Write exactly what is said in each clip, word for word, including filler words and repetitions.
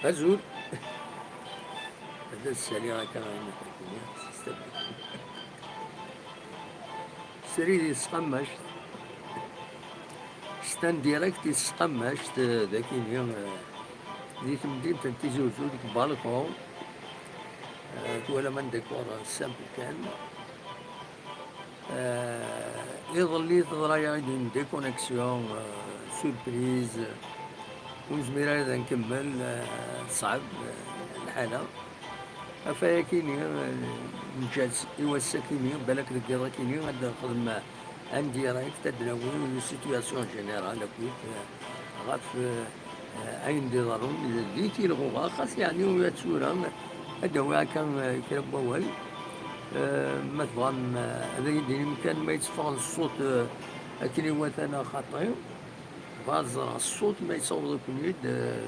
Azul. Ad as-saliɣ akka i Nna Takini. Srid i tesqammact. C'est un direct i tesqammact, eh, dakini, eh, di temdint n Tizi Uzzu, deg balcon. Eh, twalam un décor simple kan. Eh, iḍelli teḍra-yaɣ-d une déconnexion, eh, surprise. Ur nezmir ara ad nkemmel, eh, teṣɛeb, eh, lḥala. Ɣef wayakini, eh, nǧa-tt i wass-akini, balak deg yiḍ-akini ad nexdem, eh, un direct, ad d-nawi une situation générale akkit, eh, ɣef, eh, eh, ayen d-iḍerrun di Tilɣuɣa, xas yeɛni ula d tura, ad d-awiɣ akka, eh, kra n wawal, eh, ma tebɣam, eh, ad iyi-d-tinim kan ma yetteffeɣ ṣṣut, eh, akken iwata neɣ xaṭi, bɣiɣ ad ẓreɣ ṣṣut ma yettaweḍ-iken-id, eh,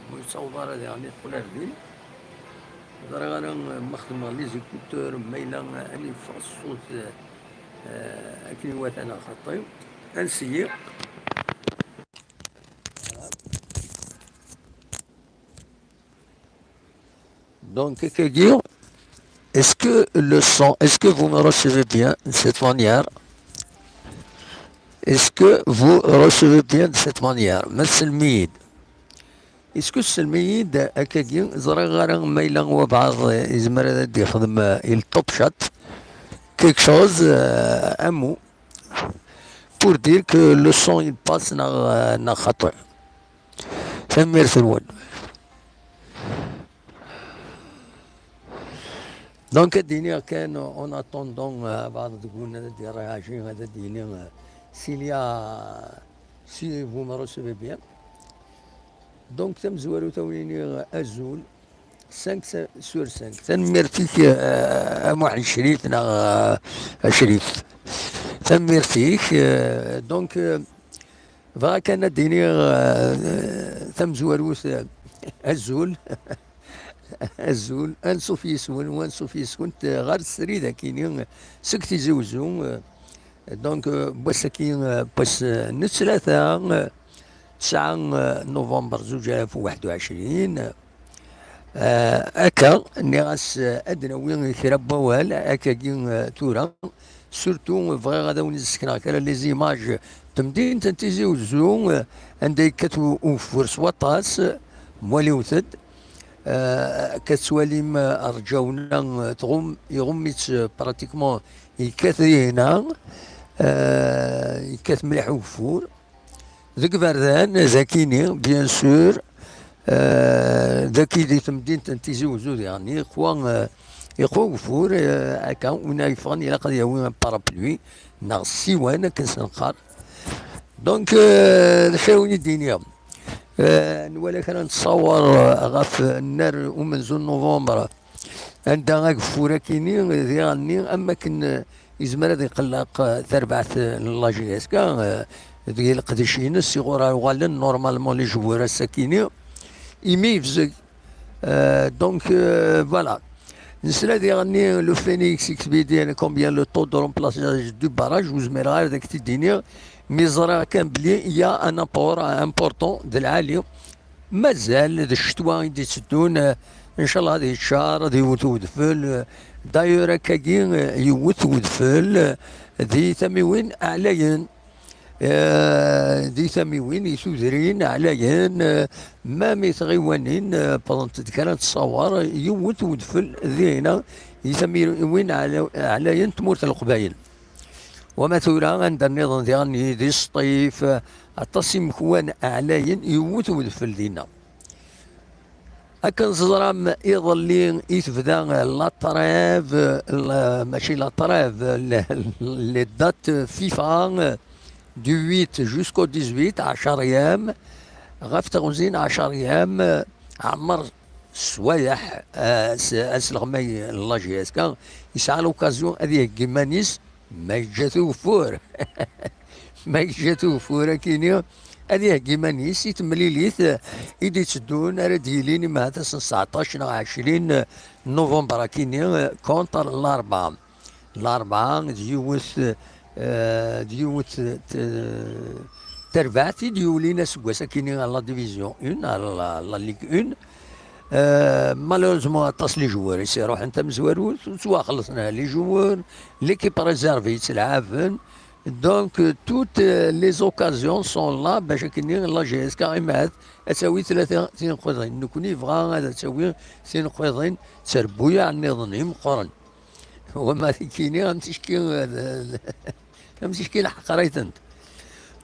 ma yettaweḍ ara diɣen yeqqel ar din. Ẓriɣ ara, eh, ma xedmeɣ les écouteurs, ma yella, eh, ad yeffeɣ ṣṣut, eh, eh, akken iwata neɣ xaṭi. Ad nessigi. Donc, akkagi, est-ce que le son, est-ce que vous me recevez bien de cette manière? Est-ce que vous recevez bien de cette manière? Ma tsellem-iyi-d. Est-ce que tsellem-iyi-d akkagi? Ẓriɣ ara ma yella wabɛaḍ, eh, yezmer ad d-yexdem, eh, il top chat, quelque chose, eh, un mot, pour dire que le son il passe neɣ, eh, neɣ xaṭi. Tanemmirt-nwen. Donc, ad d-iniɣ kan, en attendant, euh, abɛaḍ deg-wen ad d-iṛaɛji, ad d-yini, euh, s'il y a, si vous me recevez bien. Donc, tamezwarut, ad wen-iniɣ azul, cinq sur cinq. Tanemmirt-ik, euh, a Muḥend Crif, neɣ, euh, a Crif. Tanemmirt-ik, euh, donc, euh, Bɣiɣ kan ad d-iniɣ, eh, tamezwarut, eh, azul. Azul. Ansuf yes-wen, u ansuf yes-went, eh, ɣer srid akini, eh, seg Tizi Uzzu, eh, donc, eh, n wass-agi, eh, n wass, eh, n ttlata, eh, tesɛa, eh, november zuǧ alaf u waḥed u ɛecrin. Eh, akka, nniɣ-as, eh, ad d-nawi kra n wawal, akkagi, eh, tura. Surtout, bɣiɣ ad awen-d-sekneɣ kra les images n temdint n Tizi Uzzu, eh, anda yekkat u-, ugeffur s waṭas, eh, mwaliwet-d. Eh, akka tettwalim, eh, rǧawna, eh, tɣum-, iɣumm-itt, eh, pratiquement yekkat dinna, eh, yekkat mliḥ ugeffur. Deg iberdan, dakini, bien sûr, eh, daki di temdint n Tizi Uzzu diɣen, yeqwa, eh, yeqwa ugeffur, eh, akka, win ara yeffɣen ilaq ad yawi parapluie, neɣ ssiwan, akken s-neqqar. Donc, eh, d acu ara wen-id-iniɣ? Eh, nwala kra n ttṣawer, eh, ɣef nnar umenzu n novembre, anda ageffur akini, diɣen-nni, am wakken, eh, yezmer ad iqelleq, eh, tarbaɛt, eh, n la J S K, eh, deg leqdic-ines, iɣur ara uɣalen normalement les joueurs ass-akini, imi yebzeg. Euh, donc, euh, voilà. Nesla diɣen-nni le Phoenix X B D N, combien le taux de remplissage du barrage, ur zmireɣ ara ad ak-t-id-iniɣ, mi ẓriɣ kan belli il y a un apport important d lɛali. Mazal d ccetwa i d-itteddun, eh, ncallah ad yeččar, ad yewwet udfel. D'ailleurs, akkagi, eh, yewwet udfel, eh, di tamiwin ɛlayen. Eh, di tamiwin, i tudrin ɛlayen, eh, même i tɣiwanin, eh, wwḍent-d kra n ttṣawer, yewwet udfel dinna, i tamiwin ɛla-, ɛlayen n tmurt n Leqbayel. Wama tura, anda nniḍen diɣen, di Sṭif, aṭas imekwan ɛlayen, yewwet udfel dinna. Akken teẓram, iḍelli i tebda la trêve, la, mačči la trêve, le, les dates FIFA, du huit jusqu'au dix-huit, ɛecṛ yyam, ɣef teɣzi n ɛecṛ yyam, ɛemmer sswayeḥ, eh, s-, asleɣmay n la J S K, yesɛa l'occasion ad iheggi iman-is, ma yeǧǧa-t ugeffur. Ma yeǧǧa-t ugeffur akini, ad iheggi iman-is i temlilit, eh, i d-itteddun, ara d-yilin imhat ass n tseɛṭac neɣ ɛecrin november akini, eh, contre l'Arba. L'Arba d yiwet, eh, d yiwet, eh, tarbaɛt i d-yulin aseggas akini ɣer la division un, ɣer la, la Ligue un. Euh, malheureusement, aṭas les joueurs i s-iruḥen tamezwarut, ur ttwaxellṣen ara les joueurs, l'équipe réserve yettelɛaben. Donc, euh, toutes euh, les occasions sont là, bac akken la J S K imahat ad tawi tlata tinqiḍin. Nekni yebɣa ad tawi tinqiḍin d terbuyaɛ nniḍen imeqqren. Wama tikini am ticki, euh, am ticki lḥeqra-itent.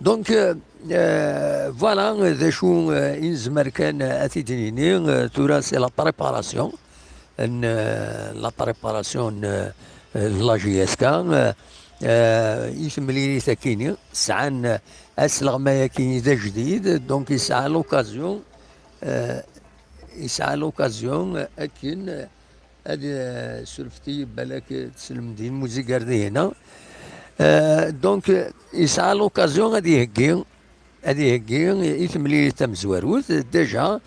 Donc, euh, euh, voilà, d acu euh, i nezmer kan euh, ad t-id-nini, euh, tura c'est la préparation, n, euh, la préparation n, euh, de la J S K, euh, euh, i temlilit akini, sɛan euh, asleɣmay akini d ajdid, donc yesɛa l'occasion, euh, yesɛa l'occasion euh, akin euh, ad euh, surfti balak teslemdin muzigar dihina. Euh, donc euh, yesɛa l'occasion ad iheggi ad iheggi i temlilit tamezwarut déjà,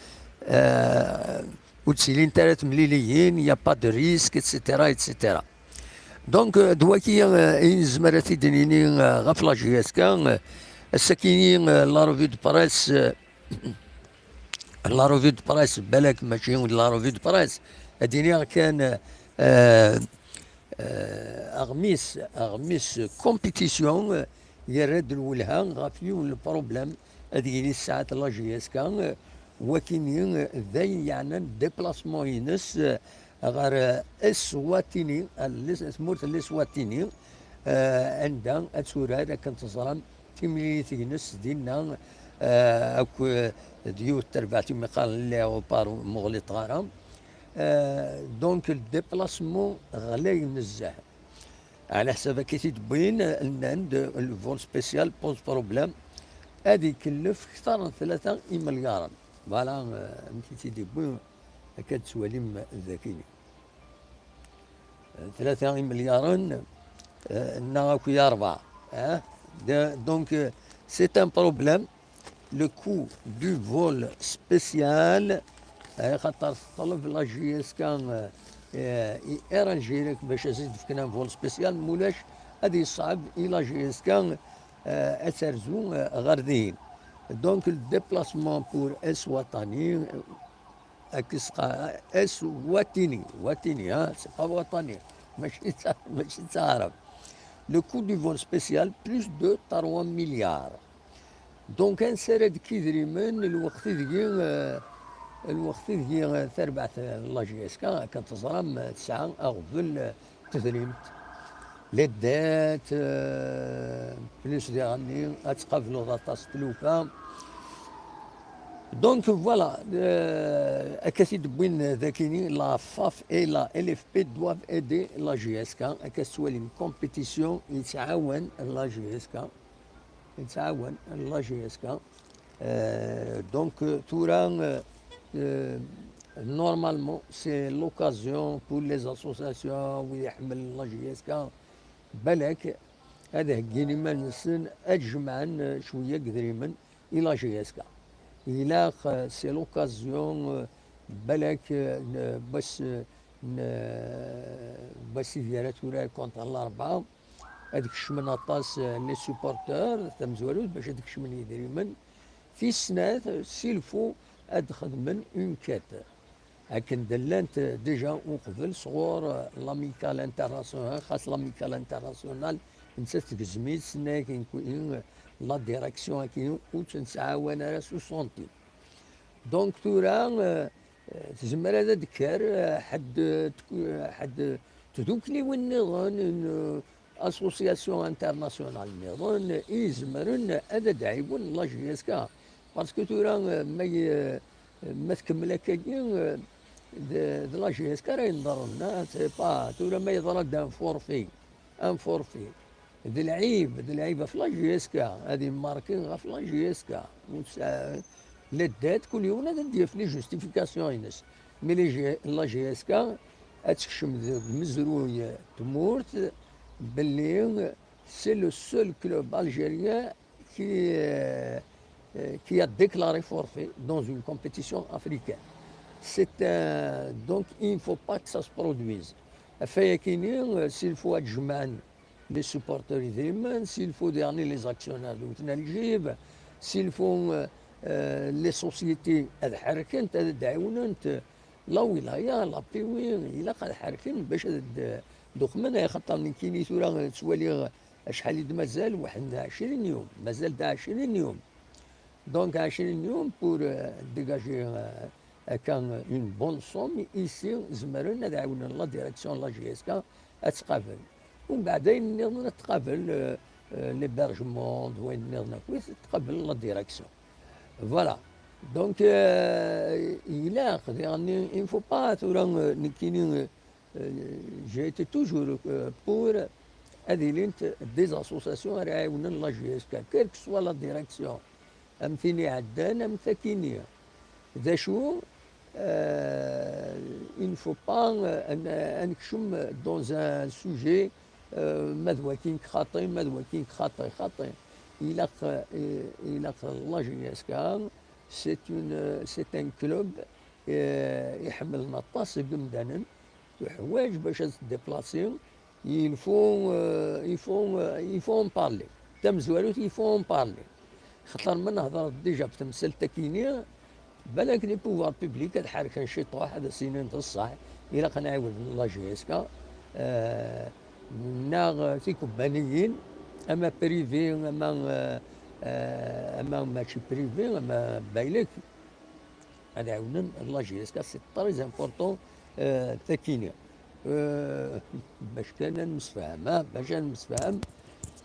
euh, ur ttilint ara temliliyin, y a pas de risque, et cetera, et cetera. Donc euh, d waki euh, i nezmer ad t-id-nini euh, ɣef la J S K, euh, ass-akini euh, la revue de presse euh, la revue de presse, balak mačči d la revue de presse, ad iniɣ kan euh, euh, aɣmis, aɣmis compétition euh, yerra-d lwelha ɣef yiwen le problème ad yili tesɛa la J S K euh, wakini euh, d ayen yeɛnan déplacement-ines euh, ɣer euh, Eswatini, euh, les- tmurt n Leswatini, euh, anda ad turar akken teẓram timlilit-ines dinna euh, akk euh, d yiwet terbaɛt imi qqaren l'aéroport ur muɣliṭ ara. Euh, donc le déplacement ɣlay nezzeh. Ɛla ḥsab akka i t-id-wwin, nnan-d le vol spécial pose problème. Ad ikellef kter n tlata imelyaren. Voilà, euh, amek i t-id-iwwi akka d-tettwalim daki. Tlata imelyaren, euh, neɣ akk i rebɛa. Hein? De- Donc, euh, c'est un problème. Le coût du vol spécial, euh, xaṭer teṭleb la J S K euh, euh, i Air Algérie bac ad s-d-fken un vol spécial, mulac ad yeṣɛeb i la J S K euh, ad terzu euh, ɣer dihin. Donc, le déplacement pour Eswatini, euh, Akisqa, Eswatini, Watini, hein, c'est pas Watani, mačči d ta- mačči d taɛrabt. Le coût du vol spécial, plus de trois milliards. Donc, ansi ara d-kk idrimen, lweqt ideg, euh, lweqt ideg euh, tarbaɛt euh, la J S K, akken teẓram, euh, tesɛa aɣbel euh, tedrimt, les dettes, euh, plus diɣenni ad tqableḍ aṭas tlufa. Donc voilà, euh, akka t-id-wwin dakini, la FAF et la L F P doivent aider la J S K, akka tettwalim compétition yettɛawan la J S K, yettɛawan la J S K. Euh, donc euh, tura euh, euh, normalement c'est l'occasion pour les associations, wid iḥemmlen la J S K, balak ad heggin iman-nsen ad jemɛen euh, cwiya n yedrimen i la J S K. Ilaq, euh, c'est l'occasion euh, balak euh, n wass euh, n wass ideg ara turar contre l'Arbaɛa, ad kecmen aṭas euh, les supporters tamezwarut bac ad kecmen yedrimen. Tis snat, s'il faut, ad xedmen une quête akken d-llant déjà uqbel sɣur euh, l'Amicale Internationale, xas l'Amicale Internationale nettat tegzem-itt, tenna-yak nekni euh, la direction akkin ur tt-nettɛawan ara s usantim. Donc tura euh, euh, tezmer ad d-kker euh, ḥedd euh, tk- euh, ḥedd euh, tdukliwin nniḍen, une euh, association internationale nniḍen i izemren ad d-ɛiwen la J S K. Parce que tura euh, ma y- euh, ma tkemmel akkagi euh, d d la J S K ara yenḍerren, hein, c'est pas tura ma yeḍra-d un forfait, un forfait d lɛib, d lɛib ɣef la J S K, ad immarki ɣef la J S K. Ur tesɛa- la dette, kul yiwen ad d-yaf les justifications-ines. Mais les G- la J S K ad tekcem deg mezruy tmurt belli c'est le seul club algérien qui, euh, euh, qui a déclaré forfait dans une compétition africaine. C'est un- donc il ne faut pas que ça se produise. Ɣef wayakini, euh, s'il faut ad jemɛen les supporters idrimen, s'il faut diɣen les actionnaires d wten lǧib, s'il faut euh, euh, les sociétés ad ḥerkent, ad d-ɛiwnent, la wilaya, la P W, ilaq ad ḥerken bac ad d-, d-uqmen, axaṭer nekkini tura ttwaliɣ acḥal i d-mazal, waḥed n ɛecrin yum, mazal d ɛecrin yum. Donc, ɛecrin yum pour, euh, dégager, euh, akka une bonne somme, ici, zemren ad ɛiwnen la direction n la J S K ad tqabel. Umbeɛd ayen nniḍen ad tqabel, euh, euh, l'hébergement, d wayen nniḍen akk, ad tqabel la direction. Voilà. Donc, euh, ilaq, diɣen, il ne faut pas tura, euh, nekkini, euh, euh, j'ai été toujours, euh, pour ad ilint des associations ara ɛiwnen la J S K, quelle que soit la direction, am tin iɛeddan, am takini. D acu, euh, il ne faut pas, euh, ad, ad nekcem dans un sujet, euh, ma d wakin xaṭi, ma d wakin xaṭi, xaṭi. Ilaq, euh, ilaq la J S K, c'est une, c'est un club, euh, iḥemmlen aṭas n yimdanen, tuḥwaǧ bac ad tdiplasi, il faut, euh, il faut, euh, il faut en parler. Tamezwarut, il faut en parler. Xaṭer ma nehḍer déjà ɣef temsalt akini, balak les pouvoirs publics ad ḥerken ciṭuḥ, ad as-inin d ṣṣeḥ, ilaq ad nɛiwed la J S K, euh, neɣ tikubbaniyin, ama privé, ama, euh, euh, ama mačči privé, ama baylek, ad ɛiwnen la J S K, c'est très important, euh, takini. Euh, bac kan ad nemsefham, ah, bac ad nemsefham.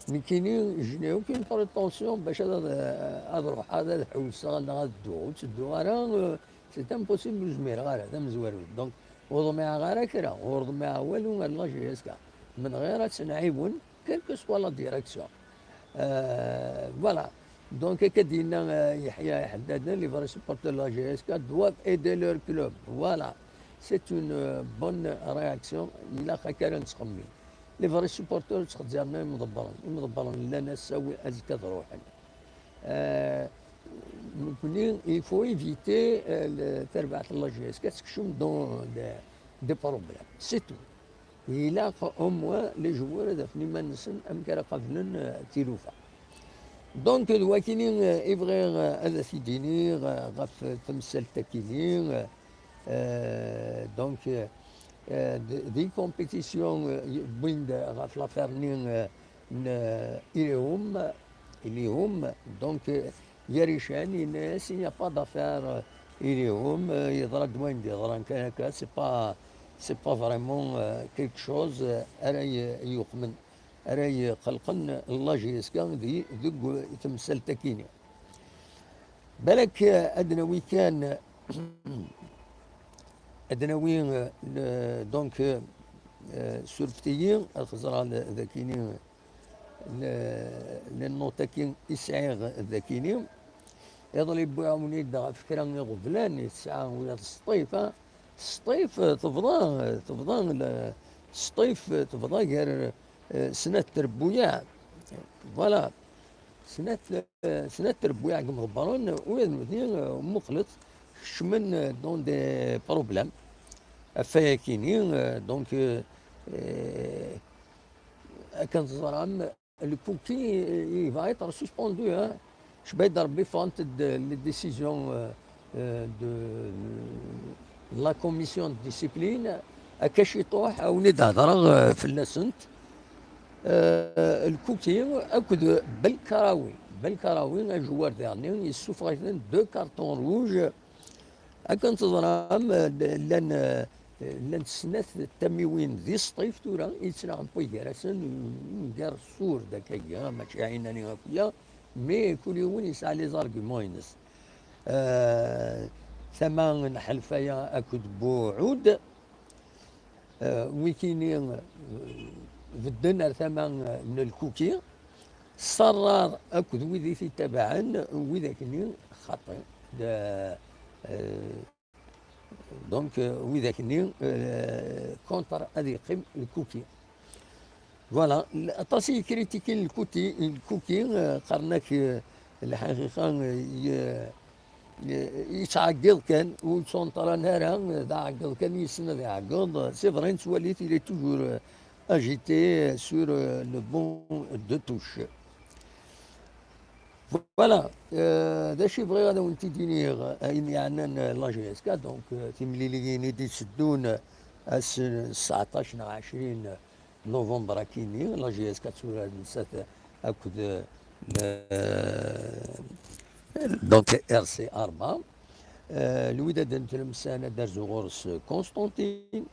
Nekkini, je n'ai aucune prétention bac ad, ad ruḥeɣ, ad ḥewseɣ, neɣ ad dduɣ. Ur ttedduɣ ara, euh, c'est impossible, ur zmireɣ ara, tamezwarut. Donc, ur ḍmiɛeɣ ara kra, ur ḍmiɛeɣ walu ar la J S K. Menɣir ad tt-nɛiwen, quelle que soit la direction. Euh, voilà. Donc, akka d-yenna, euh, Yeḥya Iḥeddaden, les vrais supporters de la J S K doivent aider leur club. Voilà. C'est une, euh, bonne réaction. Ilaq akka ara nettxemmim. Les vrais supporters ur ttxezzaren ara imḍebbren. Imḍebbren llan ass-a, wi-, azekka ad ruḥen. Euh, nekkni, il faut éviter, euh, le, tarbaɛt n la J S K ad tekcem dans des, des problèmes. C'est tout. Ilaq au moins les joueurs ad afen iman-nsen amek ara qablen, euh, tilufa. Donc, d wakini, euh, i bɣiɣ, euh, ad t-id-iniɣ, euh, ɣef temsalt-akini, euh, euh, donc, euh, euh, d-, des compétitions, euh, wwin-d ɣef l'affaire-nni, euh, n, euh, Ilihum, Ilihum, donc, euh, Yarican, yenna-yas, il n'y a pas d'affaire, euh, Ilihum, euh, yeḍra-d wayen d-yeḍran kan akka, c'est pas, c'est pas vraiment, euh, quelque chose, euh, ara y-, yuqmen, ara iqelqen la J S K di, deg temsalt-akini. Balak, euh, ad nawi kan, ad nawi, euh, le, donc, euh, euh, surfet-iyi, ad xeẓreɣ d-, dakini, le, le note-aki i sɛiɣ dakini. Iḍelli wwiɣ-awen-id ɣef kra iɣeblan i tesɛa wiyaḍ Sṭif, ha? Sṭif, euh, tebḍa, euh, tebḍa, le, Sṭif, euh, tebḍa gar, euh, snat trebbuyaɛ. Voilà. Snat, euh, snat trebbuyaɛ n yimḍebbren, ula d nutni, euh, muqlet, kecmen, euh, dans des problèmes. Ɣef wayakini, euh, donc, euh, euh, akken teẓram, Lkuki, euh, il va être suspendu, hein. Cbayd Rebbi ffɣent-d les décisions, euh, euh, de, de la commission de discipline. Akka ciṭuḥ, ad wen-id-hedreɣ, euh, fell-asent. Euh, Lkuki akked Belkarawi. Belkarawi, ajewwar diɣen, yessufeɣ-iten deux cartons rouges. Akken teẓram, llan, llan snat tamiwin di Sṭif tura, yettnaɣen wway gar-asen, gar Sur d akkagi, mačči ɛinani akya, mais kul yiwen yesɛa les arguments-ines. Euh, tama n Ḥelfaya akked Buɛud, euh, wikini, euh, bedden ar tama n Lkuki, Ṣṣarar akked wid i t-ittabaɛen, widak-nni xaṭi. De, euh, donc, euh, widak-nni, euh, contre ad yeqqim Lkuki. Voilà, aṭas i yekritiki Lkuki, Lkuki, euh, qqaren-ak, euh, lḥaqiqa, euh, y-, yettɛeggiḍ kan, ur ttwanṭran ara, d aɛeggeḍ kan, yessen ad iɛeggeḍ. C'est vrai, nettwali-t, il est toujours, euh, agité sur, euh, le banc de touche. Voilà, euh, d acu i bɣiɣ ad awen-t-id-iniɣ, euh, ayen yeɛnan, euh, la J S K, donc, euh, timliliyin i d-itteddun, euh, ass n sseɛṭac neɣ ɛecrin novembre akini, la J S K ad turar nettat akked, euh, donc, R C Arba. Euh, Lwidad n Tlemsan ad d-terzu ɣur-s Constantine.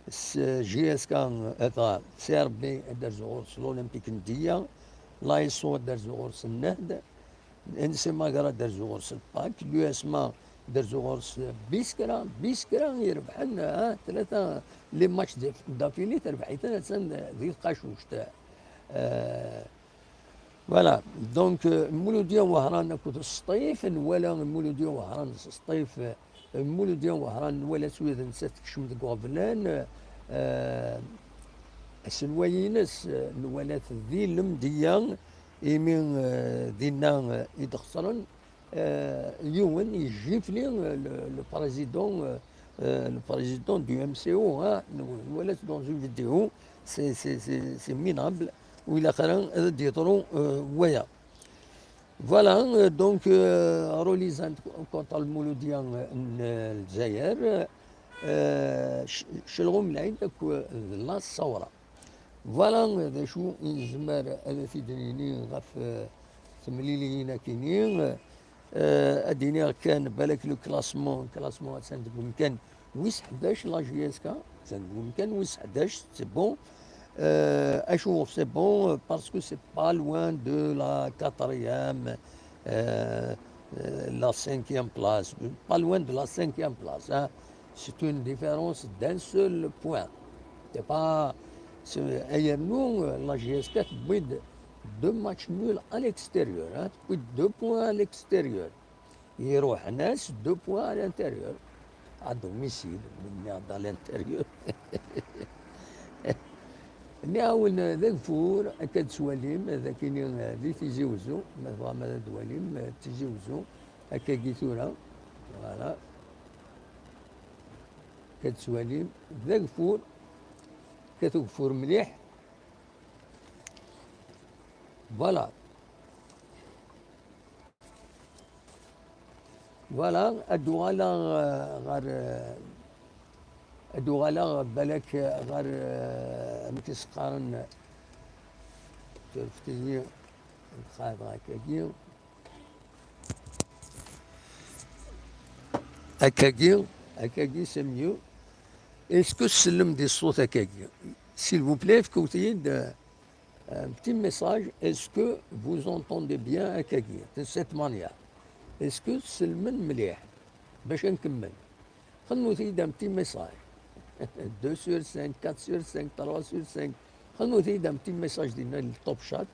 S-, J S K, ata, C R B ad d-terzu ɣur-s l'Olympique n Dya, l'A S O ad d-terzu ɣur-s Nnehd, N C Magra ad d-terzu ɣur-s Lpak, l'U S M A ad d-terzu ɣur-s Biskra, Biskra irebḥen, ha, tlata les matchs d'aff-, d'affilée terbeḥ-iten attan di tqacuct. Euh, Voilà, donc, euh, Muludya Wehran akked Sṭif, nwala Muludya Wehran s Sṭif, euh, Muludya Wehran nwala-tt wid netta tekcem deg uɣeblan, euh, aselway-ines, euh, nwala-t di Lemdeyya, imi, euh, dinna, euh, i d-xesren, euh, yiwen yejjifli, euh, le, le président, euh, euh, le président du M C O, hein, nwala-t dans une vidéo, c'est, c'est, c'est, c'est minable, u ilaq ara ad d-yeḍru, euh, waya. Voilà, euh, donc, euh, relisant contre Lmuludya n, euh, Lezzayer, euh, c-, celɣu mlayen akk, euh, d la Sawra. Voilà, euh, d acu i nezmer ad t-id-nini ɣef, euh, temliliyin akini. Euh, ad d-iniɣ kan, balak le classement, classement attan deg umkan wis ḥdac, la J S K, attan deg umkan wis ḥdac, c'est bon. Euh, acu, c'est bon, euh, parce que c'est pas loin de la quatrième, euh, euh, la cinquième place, pas loin de la cinquième place, hein. C'est une différence d'un seul point. C'est pas, c'est, ayer nous, euh, la J S K tewwi-d deux matchs nuls à l'extérieur, hein, tewwi-d deux points à l'extérieur. Iruḥen-as deux points à l'intérieur. À domicile, mais à l'intérieur. Nniɣ-awen d ageffur, akka d-twalim, d akini di Tizi Uzzu, ma tebɣam ad twalim, Tizi Uzzu, akkagi tura, voilà, akka d-twalim, d ageffur, akka d ageffur mliḥ, voilà. Voilà, ad uɣaleɣ, euh, ɣer, euh, ad uɣaleɣ balak, euh, ɣer, euh, amek i s-qqaren, surfet-iyi, ad xaḍeɣ akkagi. Akkagi, akkagi, c'est mieux. Est-ce que tsellem di ṣṣut akkagi? S'il vous plaît, fkut-iyi-d, euh, un petit message, est-ce que vous entendez bien akkagi, de cette manière? Est-ce que tsellmem mliḥ? Bac ad nkemmel. Xedmut-iyi-d un petit message. Deux sur cinq, quatre sur cinq, trois sur cinq. Xedmut-iyi-d un petit message dinna, le top chat.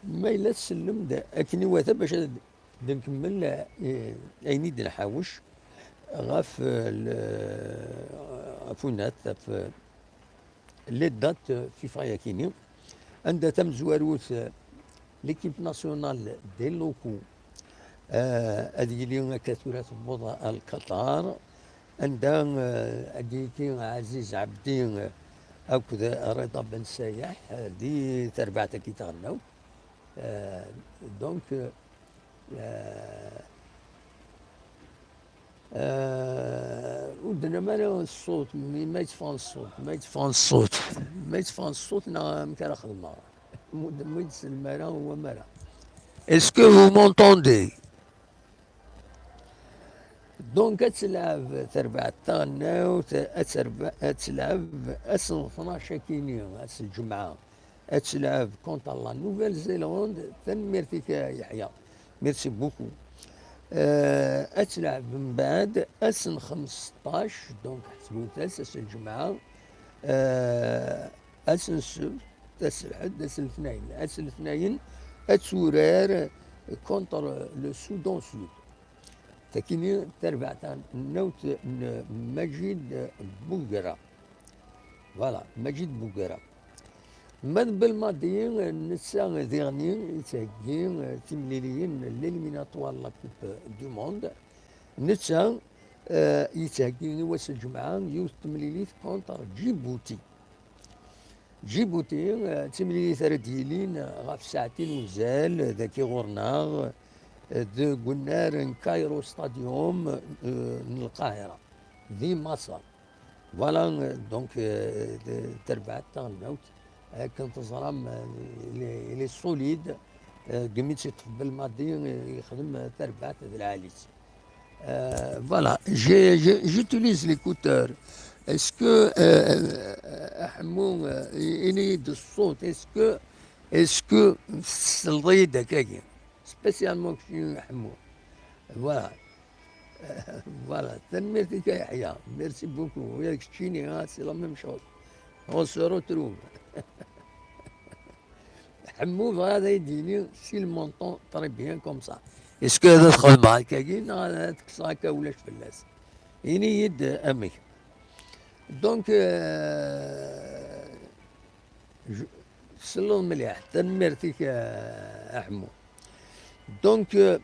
Ma yella tsellem-d akken iwata bac ad d-nkemmel, eh, ayen i d-nḥawec ɣef, eh, le-, ɣef unat, ɣef, eh, les dates, eh, FIFA yakini, anda tamezwarut, eh, l'équipe nationale des locaux, eh, ad yili akka tura tewweḍ ar Qatar, anda, eh, ad yili Ɛziz Ɛebdi, eh, akked Rida Ben Sayeḥ, eh, di terbaɛt-agi taɣelnawt. Eh, donc, eh, eh, ur d-tennam ara ṣṣut, mi, ma yetteffeɣ ṣṣut, ma yetteffeɣ ṣṣut, ma yetteffeɣ ṣṣut, neɣ amek ara xedmeɣ? Mu d-, mu d-tsellem ara, wamara. Est-ce que vous m'entendez? Donc, ad telɛeb terbaɛt taɣelnawt, ad terba-, ad telɛeb ass n tnac akini, ass n lǧemɛa. Ad telɛeb contre la Nouvelle-Zélande. Tanemmirt-ik a Yeḥya. Merci beaucoup. Euh, ad telɛeb mbeɛd ass n xmesṭac, donc ḥesbut-as ass n lǧemɛa, euh, ass n ssebt, ass n lḥedd, ass n letnayen. Ass n letnayen ad turar contre le Soudan Sud. Takini tarbaɛt n nawt n Majid Bouguera. Voilà, Majid Bouguera. Ma d Belmadi, netta diɣni yettheggi timliliyin n l'éliminatoire de la Coupe du Monde. Netta, eh, yettheggi i wass n lǧemɛa yiwet n temlilit contre Djibouti. Djibouti, eh, d timlilit ara d-yilin ɣef saɛtin uzal, eh, dagi ɣur-neɣ, eh, deg unnar n Cairo Stadium, eh, n Lqahira, di Maṣer. Voilà, eh, donc, eh, d-, terbaɛt taɣelnawt, akken teẓram, eh, il est, il est solide, eh, degmi tt-iṭṭef Belmadi, eh, yexdem, eh, tarbaɛt d lɛali-tt. Euh, voilà, j'ai, j'ai, j'utilise l'écouteur. Est-ce que, euh, euh, Ḥemmu, euh, ini-d ṣṣut, est-ce que, est-ce que tesleḍ-iyi-d akkagi? Spécialement kečč, Ḥemmu. Voilà. Euh, voilà. Tanemmirt-ik a Yeḥya. Merci beaucoup. Oui, keččini, hein, c'est la même chose. On se retrouve. Ḥemmu bɣiɣ ad ay-d-yini, s'il m'entend très bien comme ça. Est-ce que ad xedmeɣ akkagi neɣ ad kkseɣ akka ulac fell-as? Ini-yi-d amek. Donc, euh, je-, tselleḍ mliḥ, tanemmirt-ik, euh, a Ḥemmu. Donc, euh,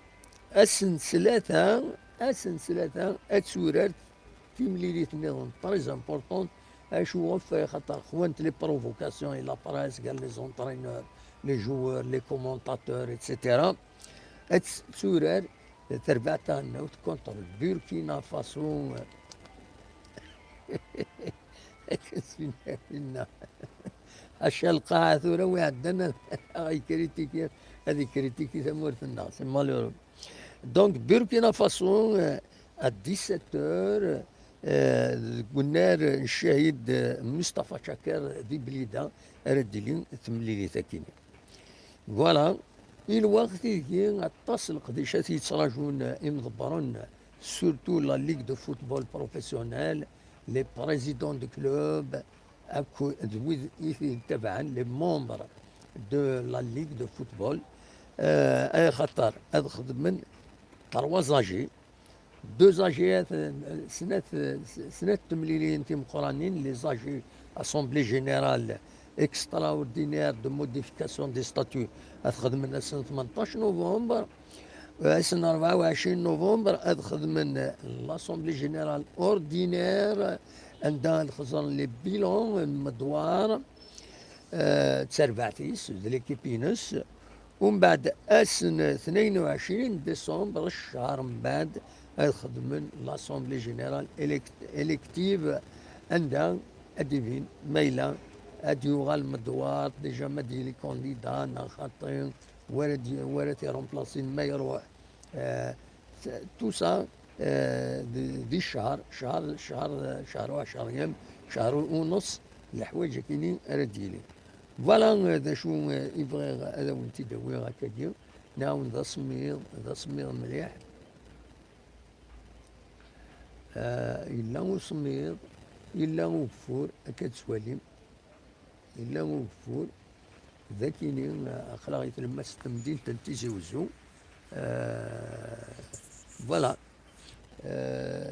ass n ttlata, ass n ttlata ad turar timlilit nniḍen très importante, acu ɣef, xaṭer xwant les provocations et la presse, gar les entraîneurs, les joueurs, les commentateurs, et cetera. Ad tt-, turar terbaɛt taɣelnawt contre Burkina Faso. Akken s-yenna, aca lqaɛa tura wi ɛeddan ad, ad ikritiki, ad ikritiki tamurt-nneɣ, c'est malheureux. Donc, Burkina Faso, euh, à dix-sept heures, euh, deg unnar n ccahid, euh, Mustafa Chaker di Blida ara d-tili temlilit akkin. Voilà, i lweqt ideg aṭas n leqdicat yettraǧun imḍebbren, surtout la Ligue de football professionnel, les présidents de club, akked d wid i t-yettabaɛen, les membres de la Ligue de football, euh, axaṭer ad xedmen trois A G, deux A G, snat, snat temlilin timeqqranin, les A G, Assemblée Générale Extraordinaire de Modification des Statuts, ad xedmen ass n tmenṭac novembre, ass n rebɛa u ɛecrin novembre, ad xedmen l'Assemblée Générale Ordinaire, anda ad xeẓren les bilans, lemdewwar, euh, d terbaɛt-is, d l'équipe-ines. Umbeɛd ass n tnayen u ɛecrin décembre, ccher mbeɛd, ad xedmen l'Assemblée Générale élect-, élective, anda ad d-ibin ma yella ad yuɣal Medwar, déjà ma d-yili candidat, neɣ xaṭi, wara d-, wara t-iremplasin ma iruḥ. Euh, tout ça, euh, di, di ccher, ccher, ccher, ccher u ɛecrin, ccher u nneṣ, leḥwayeǧ akkin ara d-yili. Voilà, euh, d acu, euh, i bɣiɣ ad awen-t-id-awiɣ akkagi. Nɛawen d asemmiḍ, d asemmiḍ mliḥ. Euh, yella usemmiḍ, yella ugeffur, akka d-tettwalim. Yella ugeffur. D akkin, euh, aql-aɣ i tlemmast n temdint n Tizi Wezzu. Euh, voilà. Euh,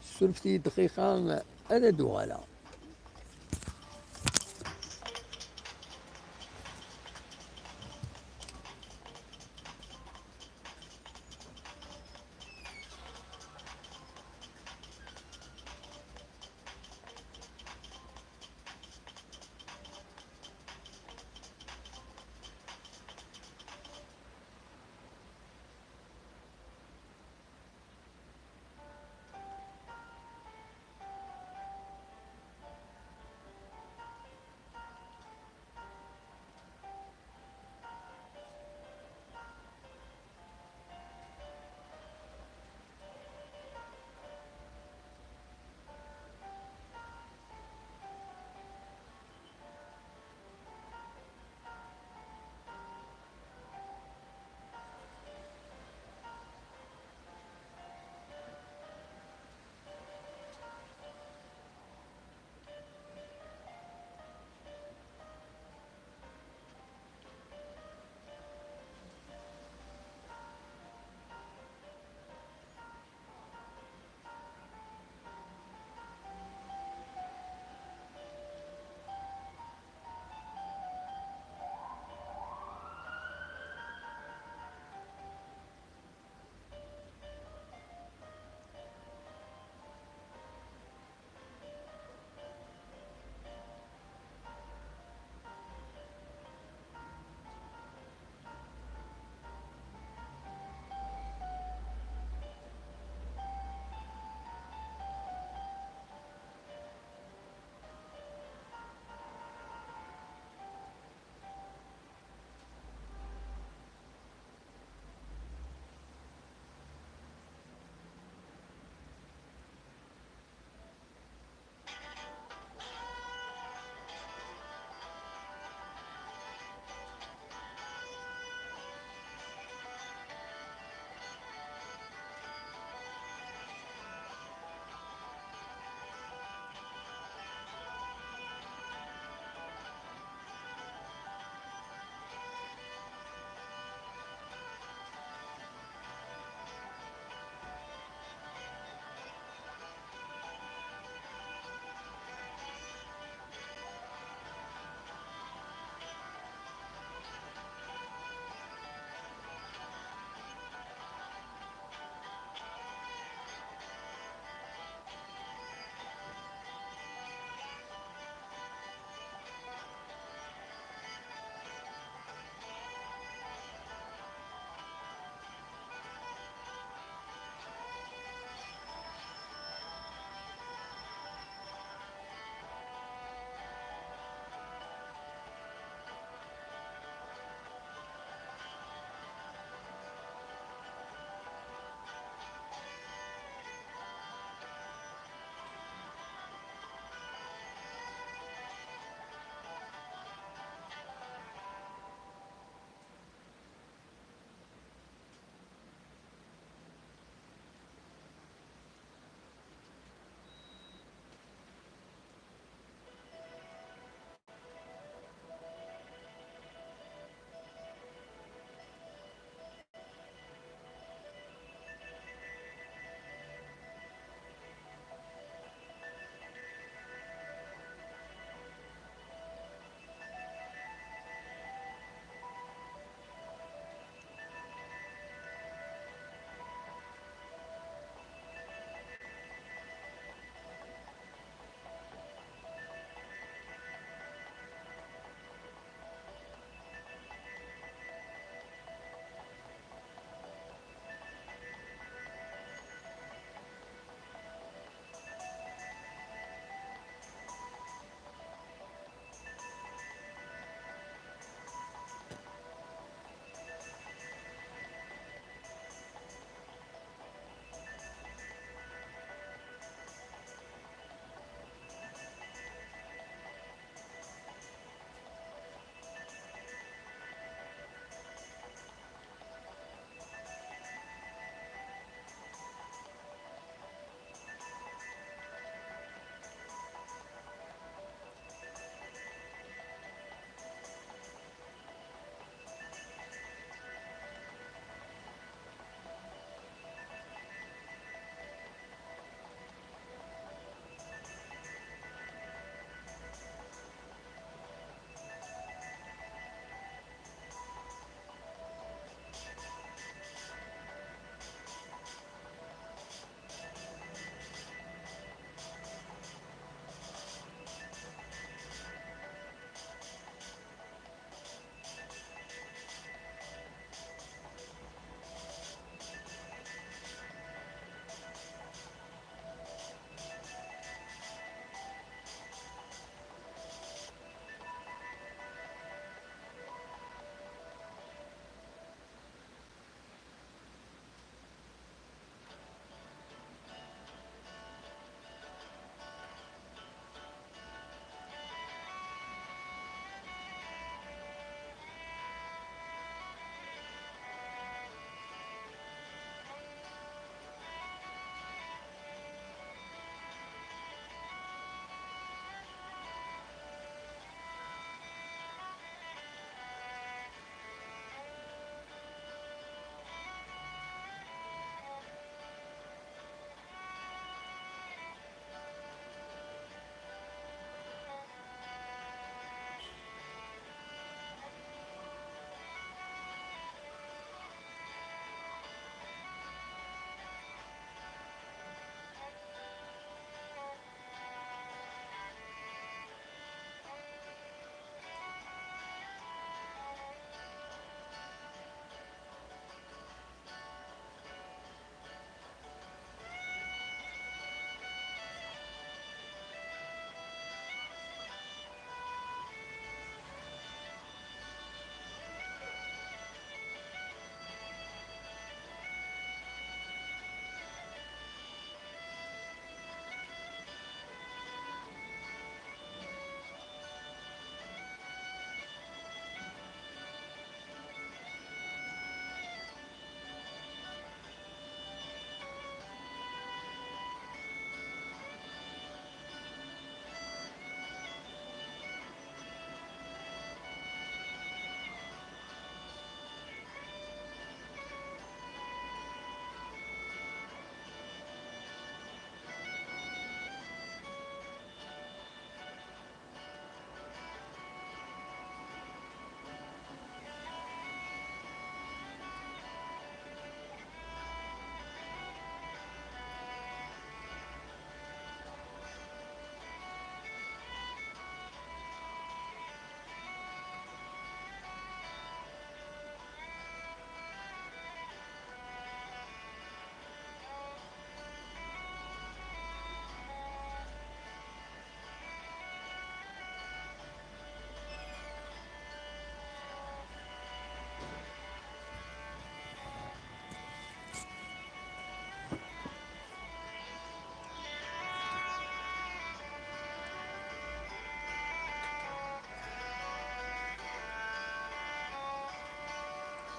surfet-iyi dqiqa, ad d-uɣaleɣ.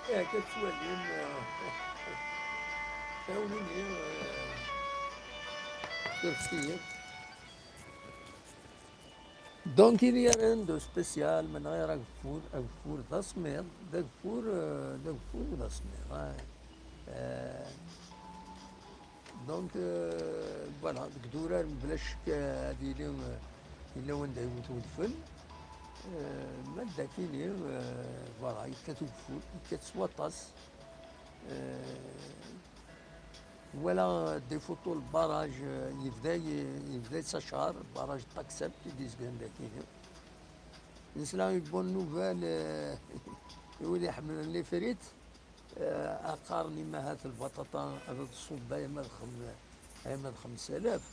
Akka tettwalim, eh, tawlin-nni, eh, turftiyin. Donc, il y a rien de spécial, menɣir ageffur, ageffur d asemmiḍ, d ageffur, eh, d ageffur d asemmiḍ, eh. Eh, Donc, euh, voilà, deg idurar mebla ccek, euh, ad yili, euh, yella wanda yewwet udfel. Euh, ma d akini, euh, voilà, yekkat ugeffur, yekkat s waṭas. Euh, voilà, des photos, le barrage, euh, yebda, yebda yettacar, barrage Takseb, i d-yezgan d akini. Nesla i bonne nouvelle, euh, i wid iḥemmlen les frites. Eh, qqaren imahat lbaṭaṭa ad tṣubb alma d xem-, alma d xemsa alaf.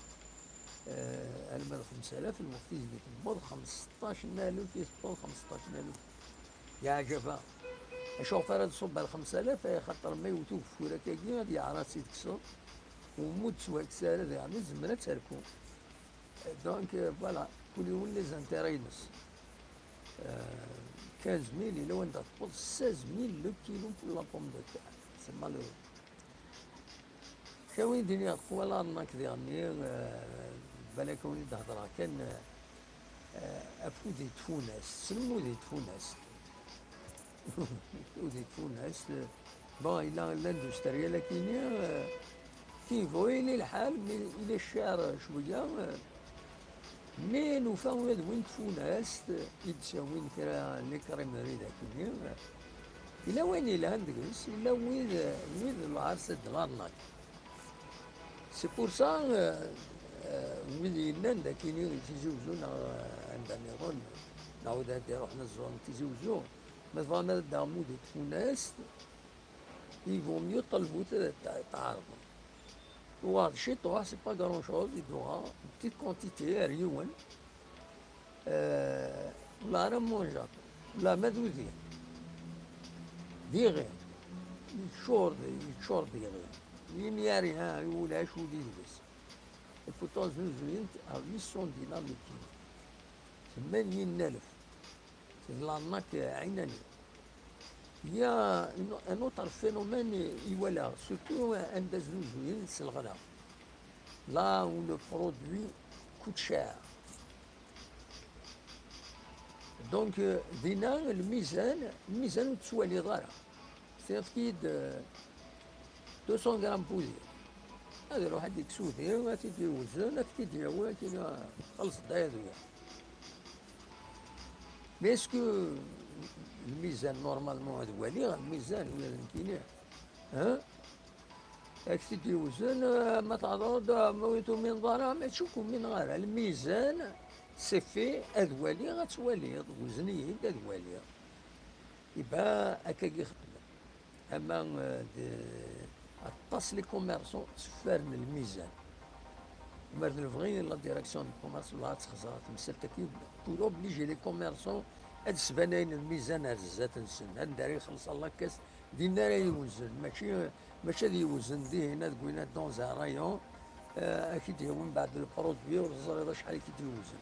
Eh, alma d xemsa alaf, lweqt i tewweḍ xemseṭṭac n alef, i tewweḍ xemseṭṭac n alef. Yeɛǧeb-aɣ. Acuɣef ara tṣubb ar xemsa alaf? Eh, xaṭer ma yewwet ugeffur akkagi, ad yeɛreḍ ad tt-id-kkseḍ. U ma ur d-tettwakkes ara, daɣen tzemmer ad terku. Donc, euh, voilà, kul yiwen les intérêts-ines. Euh, quinze mille, yella wanda tewweḍ seize mille le kilo pour la pomme de terre. C'est malheureux. Kra win d-iniɣ, tqwa l'arnaque diɣenni, euh, balak win i d-hedreɣ kan, euh, afud i tfunast, tessnem ud i tfunast. Afud i tfunast, bon, yella l'industriel akini, euh, qui vaut, il est lḥal, mais il est cher, euh, cwiya, euh, mais nufa ula d win tfunast, euh, i d-ttawin kra n les crèmeries d akini, euh, yella wayen yelhan deg-s, yella wid, euh, wid lɛerṣ d l'arnaque. C'est pour ça, euh, euh, wid yellan d akini Tizi Uzzu neɣ, euh, anda nniḍen, neɣ wid ad iruḥen ad ẓuren Tizi Uzzu, ma tebɣam ad d-taɣem ud i tfunast, il vaut mieux ṭelbut ad t-, tɛerḍem. Uɣeɣ-d ciṭuḥ, c'est pas grand chose, i d-uɣeɣ, une petite quantité, ar yiwen. Euh, la ara mmanjaɣ. La ma d udi. D iɣi. Yeččur d, yeččur d iɣi. Imi ar iha, ulac udi deg-s. Et pourtant, znuzuyen-t à huit cents dinars le kilo. Tmanyin alef. C'est de l'arnaque, euh, ɛinani. Il y a une, un autre phénomène i walaɣ, surtout, euh, anda znuzuyen s leɣla. Là où le produit coûte cher. Donc, euh, dinna, lmizan, lmizan ur t-tettwaliḍ ara. Tefkiḍ-t-id, euh, deux cents grammes n wudi. Ad iruḥ ad d-ikkes udi, ad t-id-iwzen, ad t-id-yawi, ad t-id-, xelleṣ-d aya d wiyaḍ. Mais est-ce que lmizan, normalement, ad waliɣ lmizan, ula d nekkini, hein? Ad k-t-id-iwzen, euh, ma teɛḍeḍ, euh, ma ur tumineḍ ara, mačči ur k-umineɣ ara. Lmizan, c'est fait, ad waliɣ, ad twaliḍ, wzen-iyi-d, ad waliɣ. Iba, akka i xeddmen. Ama, euh, d, aṭas les commerçants tteffaren lmizan. Mer d lebɣi, la direction du commerce, la ad texẓer temsalt-agi, pour obliger les commerçants ad sbanayen lmizan ar zdat-nsen, anda ara ixelleṣ la caisse, dinna ara iwzen, mačči, mačči ad iwzen dihin, ad gwin dans un rayon, euh, ad k-id-yawi mbeɛd le produit, ur teẓriḍ acḥal i k-id-iwzen.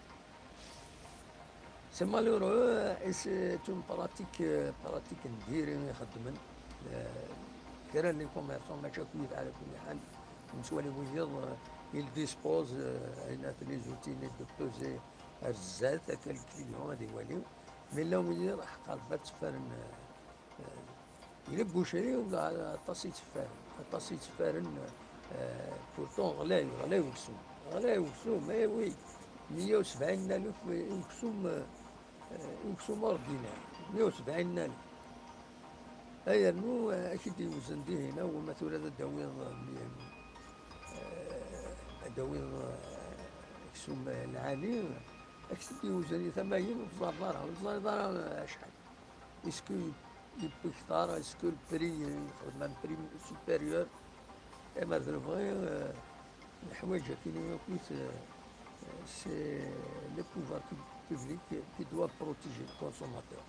C'est malheureux, euh, et c'est une pratique, euh, pratique n diri i xeddmen. Euh, kra n les commerçants, mačči akk yid ɛla kulli ḥal, nettwali wiyiḍ, euh, il dispose, euh, il a les outils de peser ar zdat, akka le client ad iwali. Mais la wiyiḍ, ḥeqqa Rebbi ad tteffaren, euh, Yella deg ucri, aṭas i tteffaren, aṭas i tteffaren, euh, pourtant ɣlay, ɣlay uksum, ɣlay uksum, eh oui, meyya u sebɛin alef i uksum, euh, i uksum ordinaire, meyya u sebɛin alef. Ay rnu, euh, ad k-id-iwzen dihin, aw ma tura ad d-tawiḍ, euh, euh, ad d-tawiḍ, euh, aksum, euh, lɛali, ad k-t-id-iwzen i tama-yin, ur teẓriḍ ara, ur teẓriḍ ara, euh, acḥal. Est-ce que yewwi kter, est-ce que le prix, euh, un prix supérieur? Et malheureusement, euh, leḥwayeǧ akkin akk, euh, c'est le pouvoir pub-, public qui doit protéger le consommateur.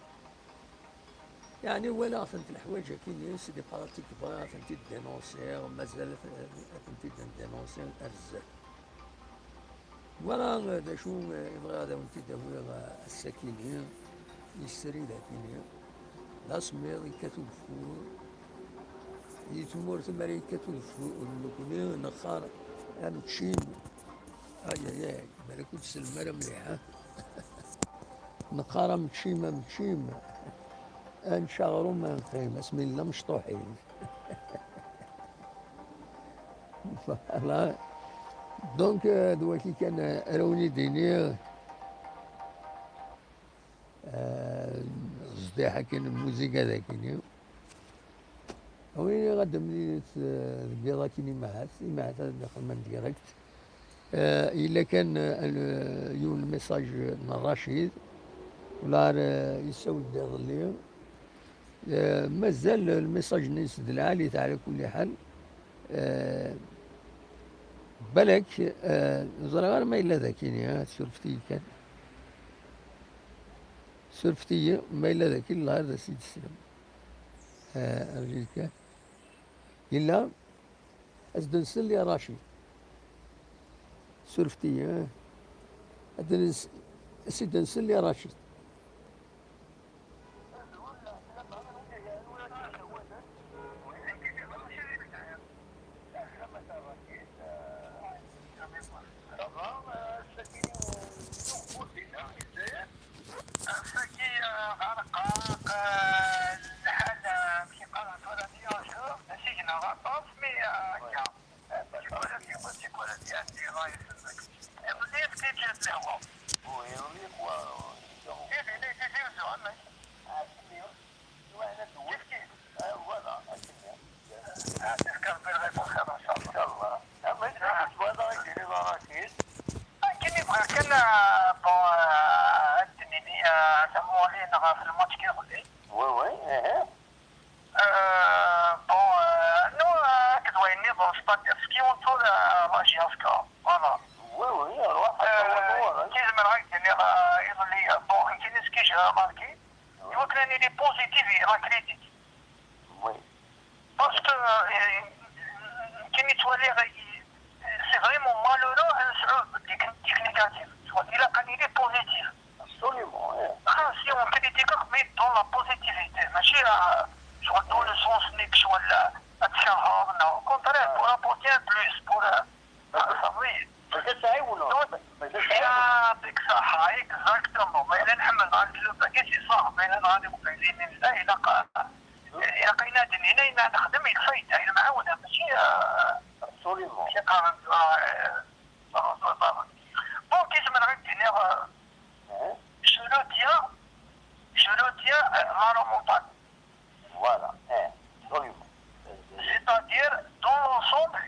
يعني ولا أثنت الحوايج كيني c'est des pratiques vraies أثنت dénoncer مازال أثنت dénoncer أرزاق. Voilà, euh, d acu, euh, i bɣiɣ ad awen-t-id-awiɣ, euh, ass-akini, yesri dakini. d asemmiḍ, yekkat ugeffur. Di tmurt mi ara yekkat ugeffur, nekkni neqqar ameččim. Ayayay, balak ur tsellem ara mliḥ, ha? Neqqar ameččim, ameččim. Ad nečč aɣrum, ad neqqim, asmi nella mecṭuḥin. Voilà. Donc, euh, d waki kan, euh, ara wen-id-iniɣ, euh, zdiḥ akin n muziga dagini. Win ad d-temlilit, euh, deg yiḍ akin imahat, imahat ad d-nexdem en direct. Euh, yella kan, euh, l-, yiwen lmessage n Racid, wala, euh, yessawel-d iḍelli. Eh, mazal lmessage-nni-ines d lɛali-t, ɛla kulli ḥal. Eh, balak, eh, ẓriɣ ara ma yella d akini, eh, surfet-iyi kan. Surfet-iyi ma yella d akin, llah ad as-id-teslem. Eh, rǧu kan. Yella, ad s-d-nsel i Racid. Surfet-iyi, eh. Ad s-d-nsel i Racid. Ass-agi, eh, ɣerqeɣ, eh, lḥal, eh, amek yeqqar tura, d asigna aṭas, mi, eh, akka. Tikwal ad d-yawi, tikwal ad d-yɛeddi, Allah iselmek. Iḍelli efk-iyi-d lehwa. Ih, dinna i d-izi uzuɣ, amek? Kif kif. Ah, voilà, akken. Ah, tefka Rebbi lɣiṭa xir, inchallah. Inchallah. Am akken i tebɣiḍ ara d-tiniḍ ara akid. Akken i bɣiɣ kan, ah, bon, ah, ad d-nini, ah, tamuɣli neɣ ɣef lmatch n yiḍelli. Oui, oui, eh. Euh, bon, euh, nous, euh, akked wayen nniḍen, c'est-à-dire, efk-iyi-d tura, euh, Raji Askar. Voilà. Oui, oui, arwaḥ, euh, arwaḥ. Kif zemreɣ ad k-d-iniɣ, euh, iḍelli, euh, bon, nekkini ce que j'ai remarqué, i wakken ad nili positif et la critique. Oui. Parce que, euh, nekkini ttwaliɣ, euh, c'est vraiment malheureux ad nesɛu des critiques négatives. Ilaq ad nili positif. Absolument, oui. Ah, si on critique, mais dans la positivité, ماشي, euh, شغل dans le sens نيك شغل, euh, تكرهض, non. Au contraire, pour apporter un plus, pour, euh, ah, ça, oui. باش تعاونوا. Donc, باش تعاونوا. يعطيك الصحة, exactement. ما إلا نحمل مع الكلوب, كي c'est ça, ما إلا غادي مقيلين لله, إلا ق-, إلا قينا دنينا, إلا نخدم الفايدة, إلا معاونة, ماشي, euh, absolument. ماشي قارن, euh, Bon, qu'est-ce que je veux dire, euh, je le tiens, je le tiens, euh, la remontada. Voilà, eh, absolument. C'est-à-dire, dans l'ensemble,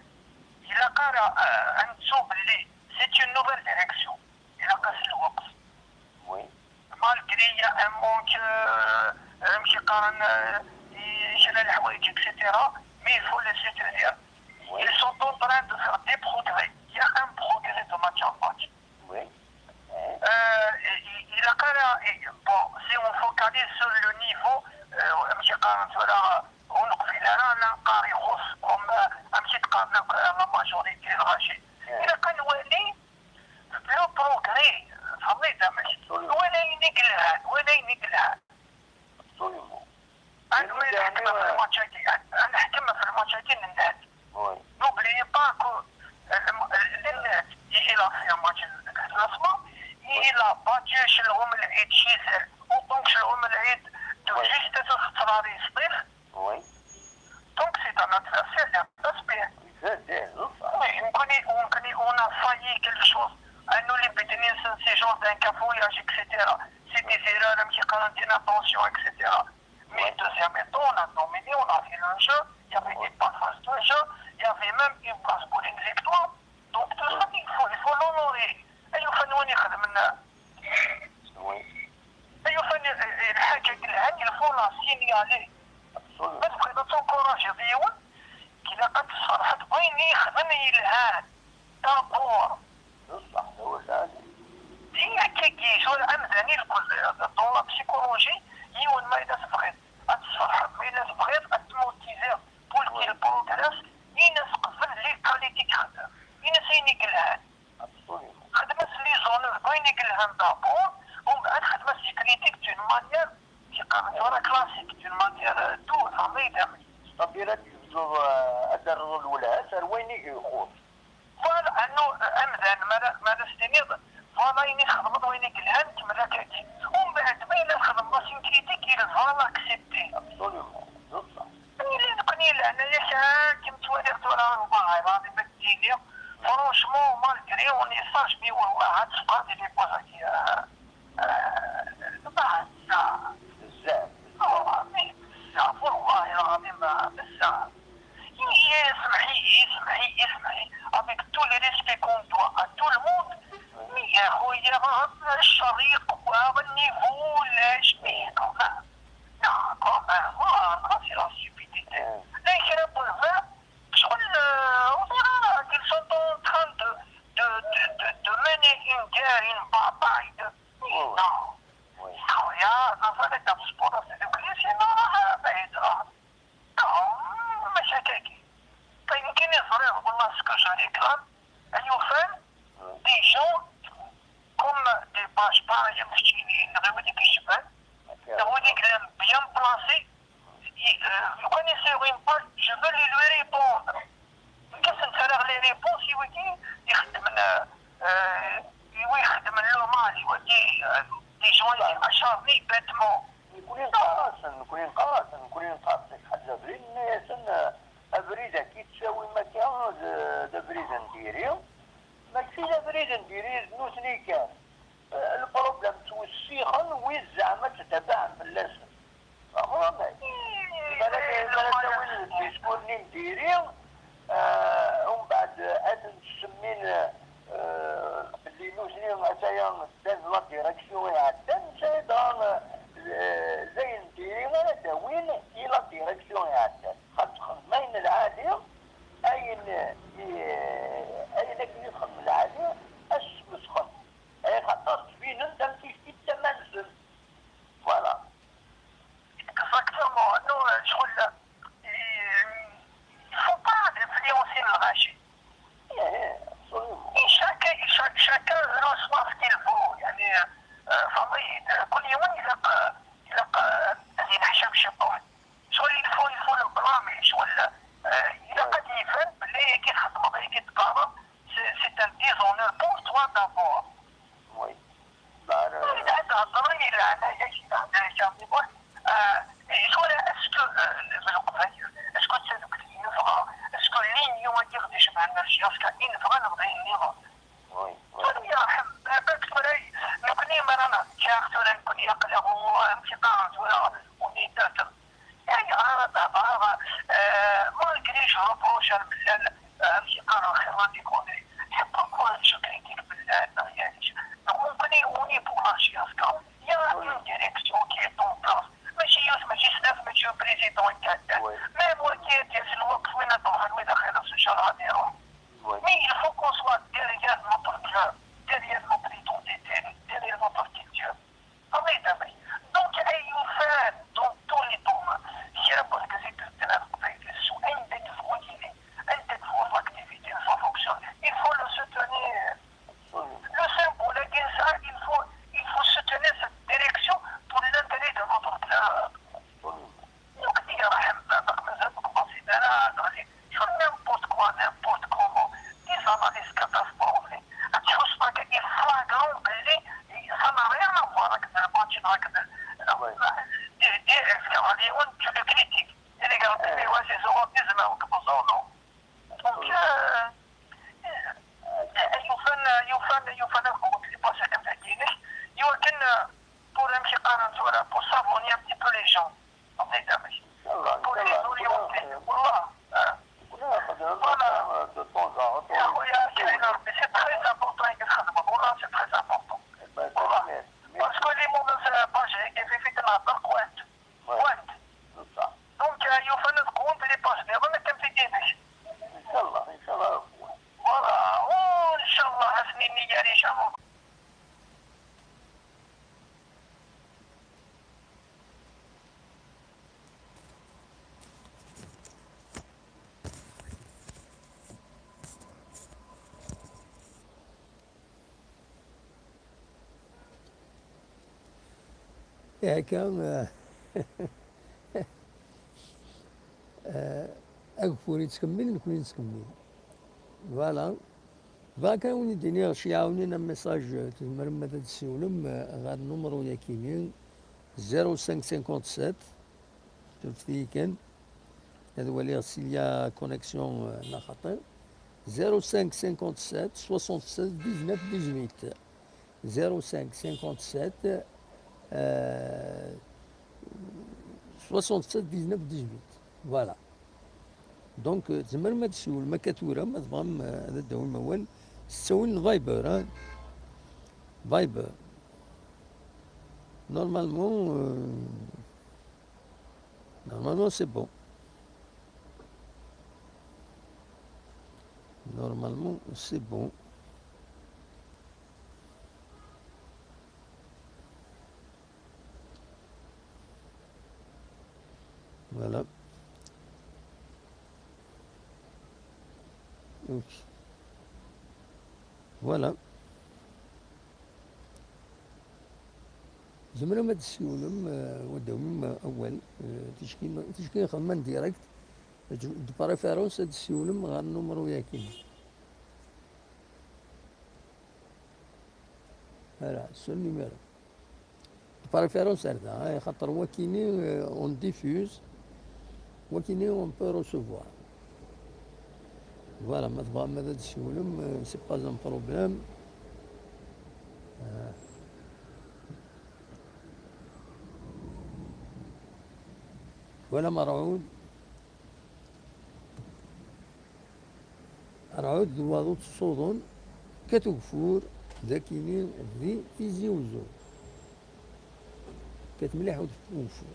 il a, euh, un ensemble, c'est une nouvelle direction. Il a cassé le box. Oui. Malgré il y a un manque, euh, euh, ماشي قارن, euh, il y a les حوايج, et cetera. Mais il faut les soutenir. Oui. Ils sont en train de faire des progrès. Il y a un progrès de match en match. Oui. Euh, il, il a quand même, bon, si on focalise sur le niveau, euh, ماشي قارن tura, ur neqbil ara ad nqar ixuṣ comme, euh, ماشي تقارن, euh, la majorité الغاشي. Oui. Il a quand même le progrès, فهمت, ماشي. Absolument. ولا ينيك لها, ولا ينيك لها. Absolument. أنا ما نحكم في الماتش هادي, أنا نحكم في الماتش هادي من بعد. Oui. N'oubliez pas que, euh, le, le, le, il a fait un match de classement, il a battu شلهم العيد شيسل, autant que شلهم العيد de justesse الخسران يصير. Oui. Donc c'est un adversaire, il y a respect. Oui, يمكن, يمكن on a failli quelque chose. أنه اللي بدني c'est genre d'un cafouillage, et cetera. C'est des erreurs, ماشي قارن, attention, et cetera. Mais deuxième mi-temps, on a dominé, on a fait le jeu, il y avait des passages de jeu, il y avait même une passe pour une victoire. Donc tout ça, il faut, il faut l'honorer. أي فنون يخدم لنا. Oui. أي فن, الحاجة اللي, il faut la signaler. Absolument. Parce que notre encourage, كي لا قد تصرحت بوين يخدم يلهان. D'abord. بصح هو ثاني. هي كي شغل أمزاني الكل. Dans la psychologie, يون ما إلا تبغيض أتفرح, ما إلا تبغيض أتموتيفي pour qu'il progresse, ينس قبل les qualités يخدم. ينس يني قلهان. Absolument. خدمت les honneurs, بوين يقلهان d'abord, ومن بعد خدمت les critiques d'une manière qui Tura classique d'une manière, euh, tout, ça, mais c'est-à-dire ad tbedduḍ, euh, ad d-terreḍ lwelha-s ar wayen i k-ixuṣṣ. Voilà, annu, amdan, ma ara, ma ara s-tiniḍ, voilà, ayen i txedmeḍ, wayen i yelhan, kemmel akkagi. Umbeɛd, ma yella txedmeḍ-as une critique, il va l'accepter. Absolument, d ṣṣeḥ. Yella nekkni leɛnaya-k, akken ttwaliɣ tura, Allah iɛḍim ad d-tini, franchement, malgré on est sage, mais wallah, ad teffeɣ di les poches-agi, euh, euh, beɛda. Bezzaf. Oh, mais bezzaf, والله العظيم, euh, bezzaf. Ihi, اسمحي, اسمحي, اسمحي. Avec tout le respect qu'on doit à tout le monde, mais يا خويا, الشر يقوى والنيفو ولا شنو quand même. Non, quand même, oh, non, c'est la stupidité. Là, il y a un boulevard, je crois, euh, on dirait qu'ils sont en train de, de, de, de, de mener une guerre, une bataille de, non. Oui. خويا, ça, ça, c'est un sport, c'est de glisser, non, non, non, non, non, ماشي هكاكي. طيب, يمكن يصرف والله ce que je réclame, أن يفعل des gens comme des pages pareilles, مشكلين, غير وديك الشباب, غير وديك لام bien placé. Il, euh, لو كان يصير une page, je veux lui, lui répondre. كيف نتفرغ les réponses, يولي يخدم ال-, آه، يولي يخدم l'hommage, يولي, آه, des gens acharnés bêtement. Nekkni neqqar-asen, nekkni neqqar-asen, nekkni neqqar-asen, ḥaǧa abrid, nna-yasen, آه, abrid-agi tettawim akka d, d abrid n diri, mačči d abrid n diri d nutni kan. Lproblem ttwessixen wid zeɛma ttdabaɛen fell-asen. Tfehmeḍ amek? Imi ara, imi ara tawin diskur-nni n diri, eh, umbeɛd ad ten-ttsemmin, eh, belli nutni ataya ddan la direction iɛeddan, maca dɣa, eh, d ayen n diri ara d-awin i la direction iɛeddan. Xaṭer xedmen ayen lɛali, ayen, eh, ayen akken i txedmem lɛali, ad s-smesxen. Axaṭer ttbinen-d am tikti d tama-nsen. Voilà. Exactement. Non, euh, je crois que, euh, il faut pas influencer le régime. Eh, eh, absolument. Et chacun, chaque, chacun reçoit ce qu'il veut. يعني, euh, فهمت؟ كل يوم يلقى, يلقى, يعني، نحشم شي طول. شغل il faut, il faut le blâmer, شغل, آه، إلا قد يفهم بلي كي تخدم، كي تقارن, c'est, c'est un déshonneur pour toi d'abord. Oui. Bah, le- إذا عندها الضرر إلا أنا، يا شي، أنا، يا شي، آه، شغل est-ce que, آه، في الوقت هذا، est-ce que c'est le client, est-ce que l'union هذه غادي يجمع الناس jusqu'à une fois نبغي نيغوسي؟ Oui, oui. ثاني يا رحم، بالك ثورة، نكوني مرة نهار، ثورة نكوني يقلق، ومشي قاعد ثورة، وني تاتر. يعني، أنا دابا، آه، malgré je reproche à البلاد، آه، ماشي قانون خير غادي يكون لي. C'est pourquoi je critique البلاد، ما يعني. Donc, on connaît, on est pour la J S K. Il y a une direction qui est en place. ماشي يوسف، ماشي سلاف، ماشي بريزيدون يتعدى. Oui. Même وكيل ديال الوقت وين طبعا وين خير السجال غادي يروح. Oui. Mais il faut qu'on soit derrière notre club, derrière notre identité, derrière notre culture. Amazing. Donc, أيوب, dans tous les domaines, c'est la bonne que c'est que c'est la, c'est un des, أنت تفوتيني, أنت تفوت l'activité, ça fonctionne. Il faut le soutenir. Le symbole, il faut, il faut soutenir cette direction pour l'intérêt de notre club. Donc, il y a, sur n'importe quoi, n'importe comment, des analyses catastrophiques. Tu vois pas que il flagrant, ça n'a rien à voir avec le match, avec le, des, des, tu le critiques. Et les gars, c'est, ouais, c'est souvent des humains, comme ça, non. Donc, euh, يوفان، يوفان، يوفان القوة اللي باسا كان تاكينك. يوكن، pour un petit peu, pour savonner un petit peu les gens. الله يدعمك. إن شاء الله، إن شاء الله. Pour les orienter. والله. آه. كنا ناخذ، voilà, de temps à autre. يا خويا، كاين ربي، c'est très important اللي كتخدموا. والله c'est très important. والله. Parce que les moments, c'est pas j'ai fait في تنهضر قوات. وانت. بصح. Donc, euh, يوفا نتقوم بلي باج ديالنا كان في دينك. إن شاء الله، إن شاء الله. Voilà. وإن شاء الله هاسني نية ريشة. Akka, eh, Eh, ageffur yettkemmil, nekkni nettkemmil. Voilà. Bɣiɣ kan ad wen-d-iniɣ, ceyɛeɣ-awen-in un message, eh, tzemrem ad d-tessiwlem, eh, ɣer numru-yakini, zéro cinq cinquante-sept, surfet-iyi kan, ad waliɣ s'il y a connexion, eh, neɣ xaṭi. Zéro cinq cinquante-sept soixante-seize dix-neuf dix-huit. Zéro cinq cinquante-sept, euh, soixante-sept dix-neuf dix-huit. Voilà. Donc, euh, tzemrem ad tessiwlem akka tura, ma tebɣam, euh, ad d-tawim awal, s ttawil n Viber, hein. Viber. Normalement, euh, normalement, c'est bon. Normalement, c'est bon. Voilà. Ok. Voilà. Tzemrem ad tessiwlem, eh, ad d-tawim, eh, awal, eh, ticki, ticki xedmen direct, de préférence ad tessiwlem ɣer numru-yaki. Voilà, ce numéro. De préférence ar da, eh, xaṭer wakini, eh, on diffuse, wakini on peut recevoir. Voilà, ma tebɣam ad d-tessiwlem, eh, c'est pas un problème. Eh. Voilà, Marhoud. Rɛud d waḍu ttṣuḍun, kkat ugeffur, d akini di Tizi Uzzu. Kkat mliḥ ugeffur.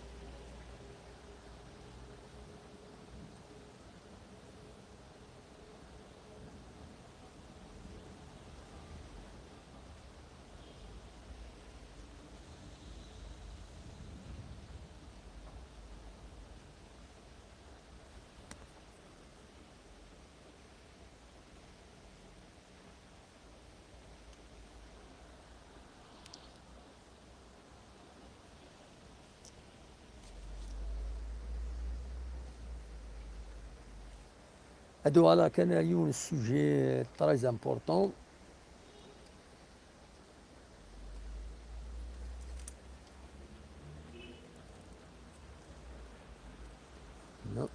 Ad uɣaleɣ kan ar yiwen sujet très important. Non.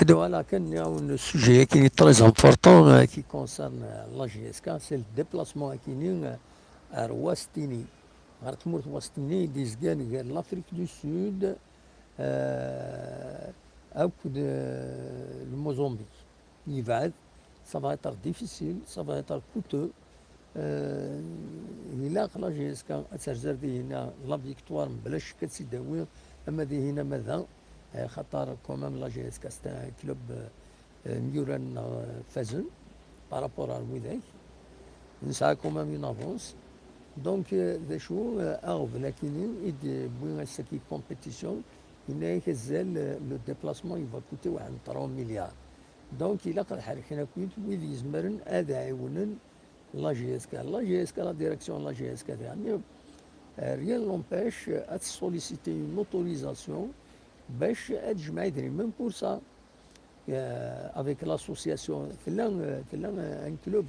Ad uɣaleɣ kan nniɣ-awen le sujet-agi très important, euh, qui concerne, euh, la J S K, c'est le déplacement akini, euh, ar Wastini, ɣer tmurt Wastini i d-yezgan gar l'Afrique du Sud, euh, akked, euh, le Mozambique. Yebɛed, ça va être difficile, ça va être coûteux. Euh, ilaq la J S K ad terzer dihina la victoire, mebla ccek ad tt-id-tawi, ama dihina ama da, eh, xaṭer quand même la J S K c'est un club, euh, myuran neɣ, euh, fazen par rapport ar widak. Nesɛa quand même une avance. Donc, euh, d acu, euh, aɣbel akini i d-yewwi ass-agi compétition, yenna-yak azal, euh, le déplacement il va coûter waḥed trois milliards. Donc, ilaq ad ḥerken akkit wid yezmren ad ɛiwnen la J S K. La J S K, la direction n la J S K, diɣenni, euh, rien n'empêche, euh, ad tessolliciter une autorisation bac ad tejmeɛ idrimen pour ça. Euh, avec l'association, tella, euh, tella, euh, un club,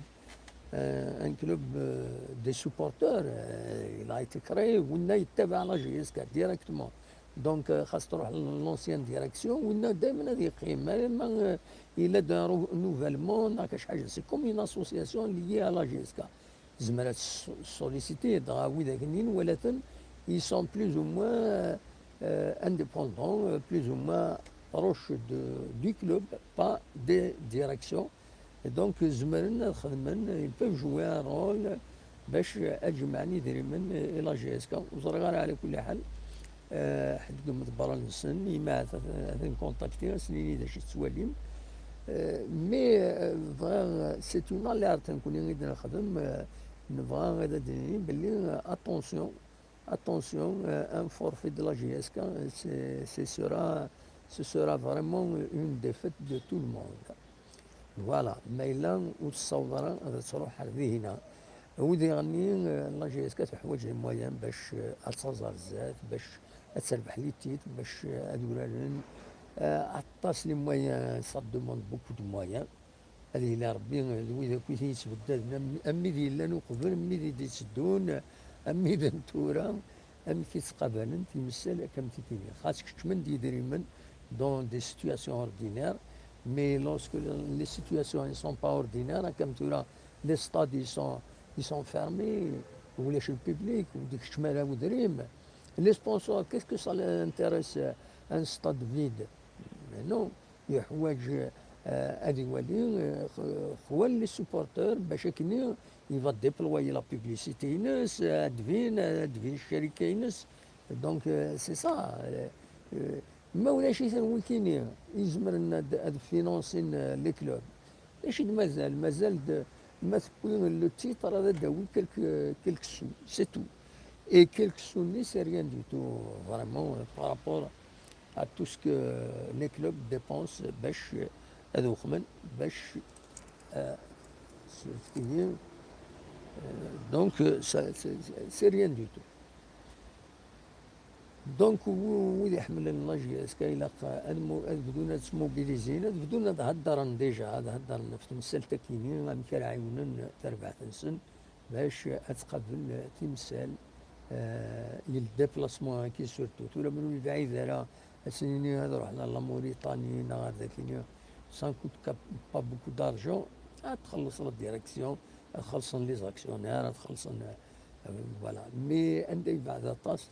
euh, un club, euh, des supporters, euh, il a été créé, winna yettabaɛ la J S K directement. Donc, euh, xas truḥ l'ancienne direction, winna daymen ad yeqqim. Même, euh, il a un renouvellement, neɣ acḥal, c'est comme une association liée à la J S K. Tezmer ad s-, solliciter, dɣa widak-nni nwala-ten, ils sont plus ou moins, euh, indépendants, euh, plus ou moins proches de, du club, pas des directions. Et donc, zemren ad xedmen, ils peuvent jouer un rôle bac ad jemɛen idrimen i la J S K. Ur ẓriɣ ara, ɛla kulli ḥal. Eh, ḥedd deg umḍebber-nsen, ima ad, ad ten-contacter, ad sen-yini d acu tettwalim. Eh, mais, eh, bɣiɣ, c'est une alerte, nekkni i d-nexdem, eh, nebɣa ad d-nini belli, eh, attention, Attention, euh, un forfait de la J S K, c'est, c'est sera, ce sera vraiment une défaite de tout le monde. Voilà, ma yella ur tessaweḍ ara ad truḥ ar dihina. Wid iɣenni, euh, la J S K teḥwaǧ les moyens bac, euh, ad taẓ ar zdat, bac ad terbeḥ les titres, bac, euh, ad uraren. Euh, aṭas les moyens, ça demande beaucoup de moyens. Ad yili Rebbi d wid akk i t-yettbeddaden, am, am wid yellan uqbel, am wid i d-itteddun, am wid n tura, amek i ttqabalen timsal akka am tikini. Xas keččmen-d yidrimen dans des situations ordinaires, mais lorsque le, les situations ne sont pas ordinaires, akka am tura, les stades ils sont, ils sont fermés, ulac le public, ur d-ikeččem ara udrim. Les sponsors, qu'est-ce que ça les intéresse, un stade vide? Mais non. Yeḥwaǧ, euh, ad iwali, euh, xwal les supporters bac akken il va déployer la publicité-ines, euh, ad d-tbin, ad d-tbin ccerika-ines. Donc, euh, c'est ça. Euh, euh, ma ulac-iten wikini izemren ad, ad finansin, euh, les clubs. D acu i d-mazal? Mazal-d ma tewwi le titre ad d-tawi quelques, quelques sous, c'est tout. Et quelques sous-nni, c'est rien du tout, vraiment, euh, par rapport à tout ce que les clubs dépensent bac ad uxmen, bac, euh, c'est, euh, donc, euh, ça, c'est, c'est rien du tout. Donc, w-, wid iḥemmlen la J S K, ilaq ad mo-, ad bdun ad smobilizin, ad bdun ad heddren déjà, ad heddren ɣef temsalt-akini, amek ara ɛiwnen tarbaɛt-nsen, bac ad tqabel timsal, euh, i le déplacement-agi surtout. Tura, ma ur yebɛid ara, ad s-nini ad ruḥen ar la Mauritanie neɣ ar dakini, ça ne coûte pas beaucoup d'argent, ad txelleṣ la direction, ad xellṣen les actionnaires, ad xellṣen, euh, voilà. Mais anda yebɛed aṭas,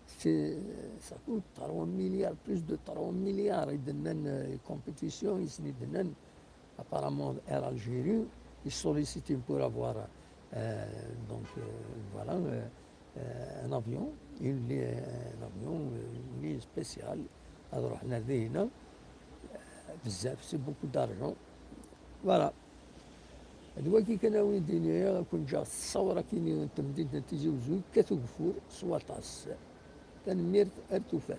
c'est, ça coûte trois milliards, plus de trois milliards, i d-nnan, euh, compétition, i sen-d-nnan, apparemment, Air Algérie, ils sollicitent pour avoir, euh, donc, euh, voilà, euh, euh, un avion, une li-, un avion, euh, une ligne spéciale, ad ruḥen ar dihina, euh, bezzaf, c'est beaucoup d'argent. Voilà. D wagi kan a wen-d-iniɣ, ad ken-ǧǧeɣ s ṣṣawra-kini n temdint n Tizi Uzzu, yekkat ugeffur s waṭas. Tanemmirt, ar tufat.